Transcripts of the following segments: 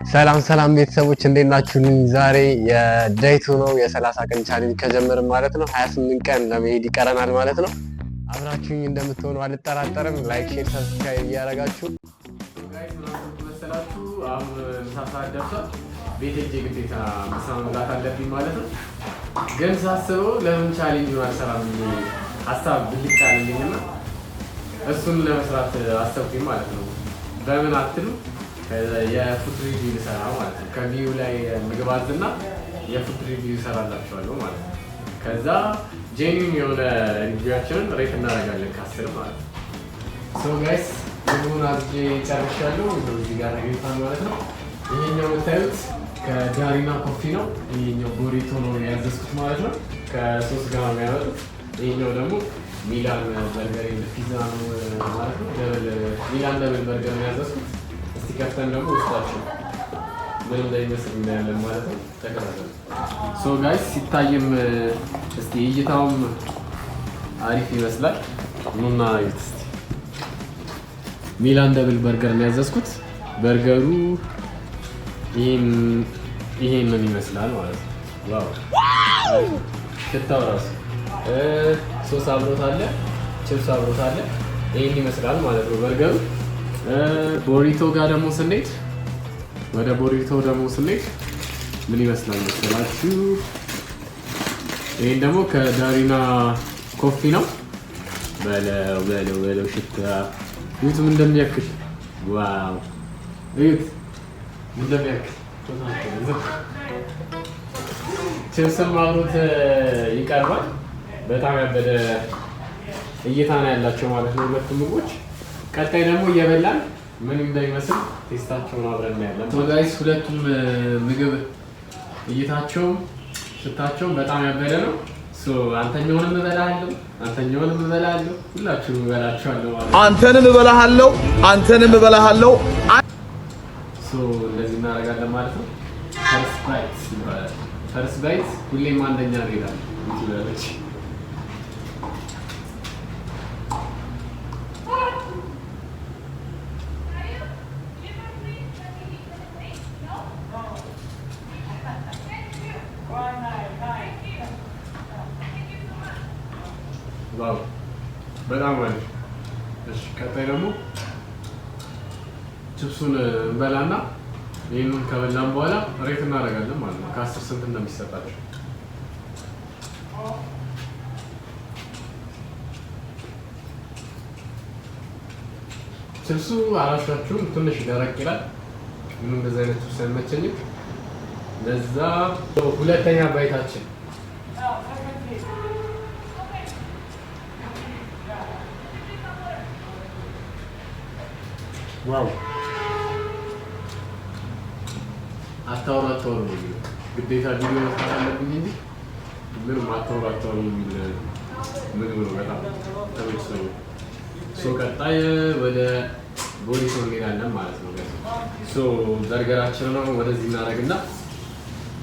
ሰላም ሰላም ቤተሰቦች፣ እንዴት ናችሁ? ዛሬ የ day 2 ነው፣ የ30 ቀን challenge ከጀመርን ማለት ነው። 28 ቀን ለመሄድ ይቀረናል ማለት ነው። አብራችሁኝ እንደምትሆኑ አልጠራጠርም። Like፣ share፣ subscribe እያደረጋችሁ Guys፣ መሰላችሁ አሁን ምሳ ሰዓት ደርሷል። ቤት ሄጄ ግዴታ ምሳ መብላት አለብኝ ማለት ነው። ግን ሳስበው ለምን challenge አልሰራም ብዬ ሀሳብ ብልጭ አለልኝና እሱን ለመስራት አሰብኩኝ ማለት ነው። በምን አትሉ፣ የ food review ልሰራ ማለት ነው። ከ view ላይ ምግብ አዝና የ food review እሰራላችኋለሁ ማለት ነው። ከዛ genuine የሆነ review ኣችንን rate እናደርጋለን ከ10 ማለት ነው። So guys፣ ምግቡን አዝዤ ጨርሻለሁ። እዚህ ጋር ተገኝቷል ማለት ነው። ይሄኛው የምታዩት ከዳሪና Coffee ነው። ይሄኛው burrito ነው ያዘዝኩት ማለት ነው። ከሶስት ጋር ነው የሚያመጡት። ይሄኛው ደግሞ ሚላን burger pizza ነው ማለት ነው። Double ሚላን double burger ነው ያዘዝኩት። እስቲ ከፍተን ደግሞ ውስጣቸው ምን እንደሚመስል እናያለን ማለት ነው። ተከታተሉ። So guys፣ ሲታይም እስቲ እይታውም አሪፍ ይመስላል። ኑና እዩት እስቲ። ሚላን double burger ነው ያዘዝኩት። በርገሩ ይሄንን ይመስላል ማለት ነው። Wow፣ ሽታው ራሱ! ሶስ አብሮት አለ፣ ቺፕስ አብሮት አለ። ይሄን ይመስላል ማለት ነው በርገሩ። Burrito ጋር ደግሞ ስንሄድ፣ ወደ burrito ደግሞ ስንሄድ ምን ይመስላል መሰላችሁ? ይሄን ደግሞ ከዳሪና Coffee ነው። በለው በለው በለው፣ ሽታ እዩት ምን እንደሚያክል! Wow፣ እዩት ምን እንደሚያክል! ችፕስም አብሮት ይቀርባል። በጣም ያበደ እይታ ነው ያላቸው ማለት ነው ሁለቱም ምግቦች። ቀጣይ ደግሞ እየበላን ምን እንደሚመስል taste ኣቸውን አብረን እናያለን። Guys፣ ሁለቱም ምግብ እይታቸውም ሽታቸውም በጣም ያበደ ነው። አንተኛውንም እበላለሁ፣ አንተኛውንም እበላለሁ፣ ሁላችሁንም እበላችኋለሁ ማለት ነው። አንተንም እበላሃለሁ፣ አንተንም እበላሃለሁ። So እንደዚህ እናደርጋለን ማለት ነው። First bite ይባላል። First bite ሁሌም አንደኛ ነው ይላል YouTuber ኦች። Wow፣ በጣም አሪፍ። እሺ፣ ቀጣይ ደግሞ ችፕሱን እንበላና ይህንን ከበላን በኋላ rate እናደርጋለን ማለት ነው። ከ10 ስንት እንደሚሰጣቸው። ችፕሱ አላሻችሁም፣ ትንሽ ደረቅ ይላል። ምንም እንደዚህ አይነት ችፕስ አይመቸኝም። ለዛ ሁለተኛ bite ኣችን። Wow፣ አታውሩ አታውሩ ነው የሚለው። ግዴታ ቪዲዮ መስራት አለብኝ እንጂ ምንም አታውሩ አታውሩ የሚል ምግብ ነው። በጣም ተመችቶኛል። So ቀጣይ ወደ burrito እንሄዳለን ማለት ነው። So burger ኣችን ነው ወደዚህ እናደርግና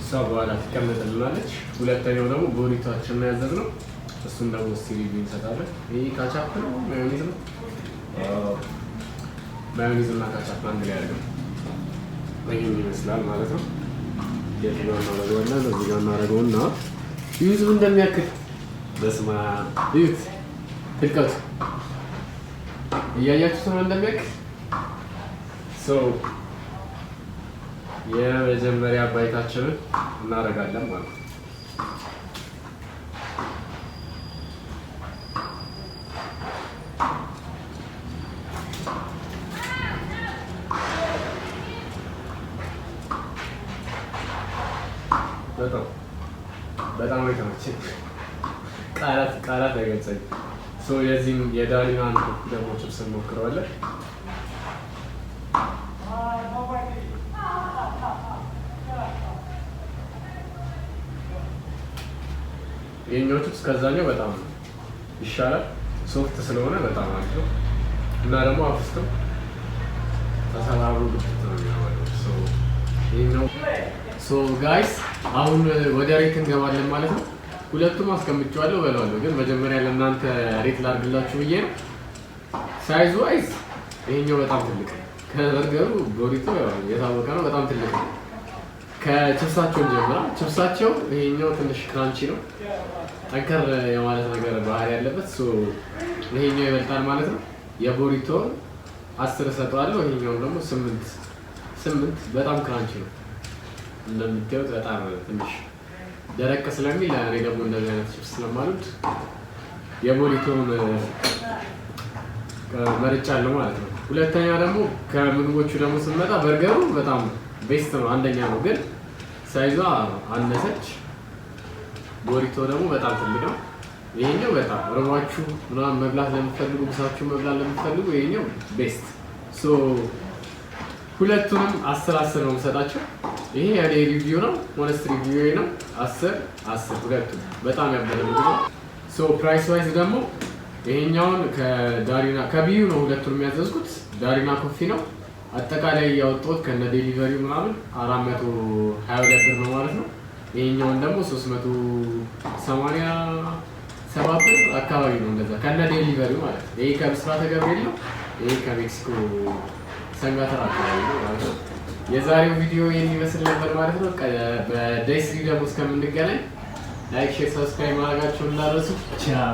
እሷ በኋላ ትቀመጥልናለች። ሁለተኛው ደግሞ burrito ኣችን ነው ያዘዝነው። እሱን ደግሞ እስቲ review እንሰጣለን። ይህ ካቻፕ ነው፣ ማዮኒዝ ነው። ማዮኒዝ እና ካቻፕ አንድ ላይ አድርገን ይህን ይመስላል ማለት ነው። የት ጋር እናደርገዋለን? እዚህ ጋር እናደርገውና እዩት ምን እንደሚያክል! በስመ አብ፣ እዩት ትልቀቱ፣ እያያችሁት ነው እንደሚያክል። So የመጀመሪያ bite ኣችንን እናደርጋለን ማለት ነው። በጣም በጣም ነው የተመቸኝ። ቃላት ቃላት አይገልጸኝም። So የዚህም የዳሪናን ደግሞ ችፕስ እንሞክረዋለን። ይሄኛው ችፕስ ከዛኛው በጣም ይሻላል። Soft ስለሆነ በጣም አሪፍ ነው እና ደግሞ አፍስትም ተሰባብሮ ግብት ነው የሚያወራው። So ይሄኛው። So guys፣ አሁን ወደ rate እንገባለን ማለት ነው። ሁለቱም አስቀምጬዋለሁ፣ እበለዋለሁ፣ ግን መጀመሪያ ለእናንተ rate ላድርግላችሁ ብዬ ነው። Size wise ይሄኛው በጣም ትልቅ ነው። ከበርገሩ ቦሪቶ ያው የታወቀ ነው፣ በጣም ትልቅ ነው። ከችፕሳቸውን ጀምራ ችፕሳቸው ይሄኛው ትንሽ crunchy ነው፣ ጠንከር የማለት ነገር ባህሪ ያለበት፣ so ይሄኛው ይበልጣል ማለት ነው። የቦሪቶን 10 እሰጠዋለሁ። ይሄኛውን ደግሞ 8 8። በጣም crunchy ነው እንደምታዩት፣ በጣም ትንሽ ደረቅ ስለሚል እኔ ደግሞ እንደዚህ አይነት ችፕስ ስለማልወድ የቦሪቶን መርጫለሁ ማለት ነው። ሁለተኛ ደግሞ ከምግቦቹ ደግሞ ስንመጣ በርገሩ በጣም best ነው፣ አንደኛ ነው፣ ግን size ዋ አነሰች። ቦሪቶ ደግሞ በጣም ትልቅ ነው። ይሄኛው በጣም ርቧችሁ ምናምን መብላት ለምትፈልጉ፣ ምሳችሁ መብላት ለምትፈልጉ ይሄኛው best። So ሁለቱንም 10 10 ነው የምሰጣቸው። ይሄ የኔ review ነው፣ honest review ነው። 10 10 ሁለቱም በጣም ያበደ ምግብ ነው። So price wise ደግሞ ይሄኛውን ከዳሪና ከቢዩ ነው ሁለቱን የሚያዘዝኩት፣ ዳሪና Coffee ነው። አጠቃላይ ያወጣሁት ከነ delivery ው ምናምን 422 ብር ነው ማለት ነው። ይሄኛውን ደግሞ 387 ብር አካባቢ ነው እንደዛ ከነ delivery ው ማለት ነው። ይሄ ከብስራተ ገብርኤል ነው። ይሄ ከሜክሲኮ ሰንጋተራ አካባቢ ነው ማለት ነው። የዛሬው ቪዲዮ ይህን ይመስል ነበር ማለት ነው። በ day 3 ደግሞ እስከምንገናኝ like፣ share፣ subscribe ማድረጋችሁን እንዳትረሱ። ቻው።